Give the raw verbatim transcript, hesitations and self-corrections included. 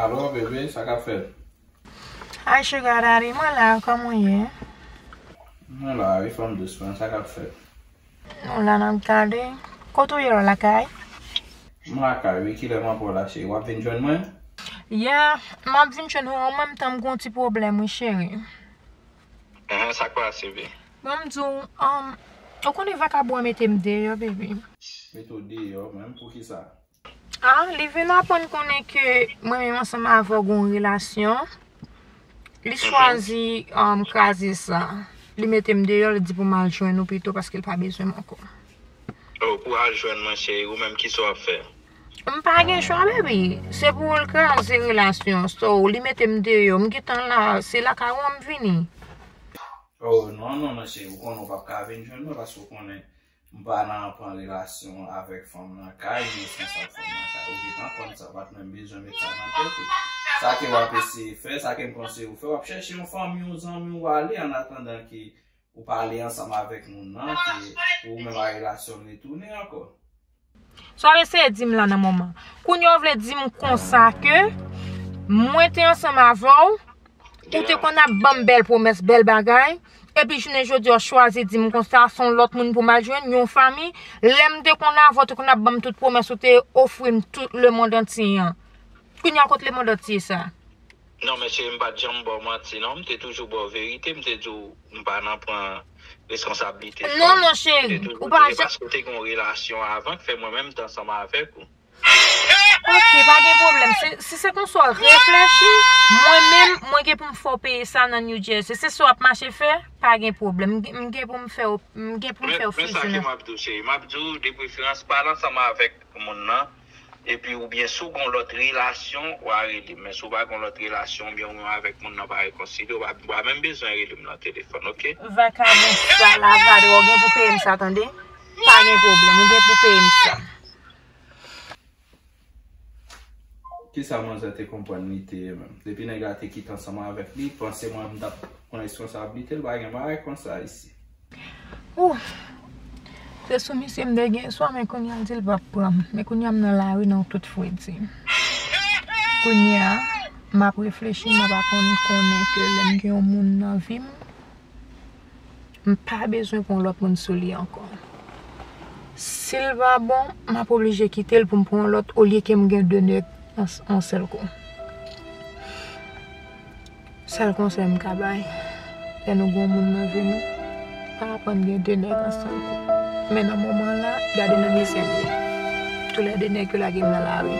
Alo, bebe, sa k ap fèt? Hi, sugar daddy, mwen la, kòman w ye? Mwen la, wi, fanm dous mwen, sa k ap fèt? Nou la, n ap gade. Kote w ye, w lakay? M lakay, wi, kilè m ap wè w la, cheri? W ap vin jwenn mwen? Yeah, m ap vin jwenn ou, an menm tan m gen yon ti pwoblèm, wi, cheri. Ehe, sa k pase, bebe? Bon, m di w, um, ou konnen vakabon an mete m deyò, bebe. Mete w deyò, menm poukisa? Ah, li vin aprann konnen ke mwen menm ansanm avè w gen yon relasyon. Li chwazi, um, kraze sa. Li mete m deyò, li di pou m al jwenn ou pito paske l pa bezwen m ankò. Oh, pou al jwenn mwen, cheri, ou menm kisa w ap fè? M pa gen chwa, baby. Se pou l kraze relasyon. So, li mete m deyò. M gentan la, se lakay ou an m vini. Oh, non, non, non, cheri, ou konnen w p ap ka vin jwenn mwen paske w konnen m pa nan pran relasyon avèk fanm nan kay, m responsab fanm nan kay. Ou gentan konn sa, w pa t menm bezwen met sa nan tèt ou. Sa ke w ap eseye fè, sa ke m konseye w fè, w ap chèche yon fanmi, yon zanmi, w ale annatandan ke ou pale ansanm avèk moun nan, ke pou ou menm a relasyon retounen ankò. Sa w eseye di m la nan moman? Kounye a w vle di m konsa ke mwen te ansanm avè w, ou te konn ap ban m bèl pwomès, bèl bagay, epi jounen jodi a w chwazi di m konsa se yon lòt moun pou m al jwenn, yon fanmi, lè m te konn avè w, ou te konn ap ban m tout pwomès, ou te ofri m tout lemonn antye an. Kounye a kot lemonn antye sa? Non, men cheri, m pa t janm ba w manti, non. M te toujou ba w verite. M te di w m pa nan pran responsablite fanm. Non, non, cheri, ou pa janm. Paske w te gen yon relasyon avan k fè mwen menm m t ansanm avèk ou. Ok, pa gen pwoblèm. Se, si se konsa w reflechi, mwen menm, mwen gen pou m fè w peye sa nan New Jersey. Se sa w ap mache fè, pa gen pwoblèm. M gen, m gen pou m fè w, m gen pou m fè w frizin nan. Men, men sa ke m ap di w, cheri. M ap di w, de preferans, pale ansanm avèk moun nan. Epi oubyen si w gen yon lòt relasyon, w a rele m. Men si w pa gen yon lòt relasyon, oubyen ou menm avèk moun nan pa rekonsilye, w pa, w pa menm bezwen rele m nan telefòn, ok? Vakabon sal avadra, w gen pou peye m sa, tande? Pa gen pwoblèm, ou gen pou peye m sa. Kisa manzè te konprann li te ye menm? Depi nèg la te kite ansanm avèk li, panse mwen m t ap pran responsablite l, pa gen bagay konsa isi. Ou, se sou misye m te gen eswa, men kounye a l di l p ap pran m. Men kounye a m nan lari nan tout fredi. Kounye a, m ap reflechi, m ap aprann konnen ke lè m gen yon moun nan vi m, m pa bezwen pran lòt moun sou li ankò. Si l pa bon, m ap oblije kite l pou m pran lòt olye ke m gen de nèg an, an sèl kou. Sèl konsèy m ka bay, lè nou gen yon moun nan vi nou, pa aprann gen de nèg an sèl kou. Men nan moman la, gade nan mizè m ye. Toulède nèg yo lage m nan lari.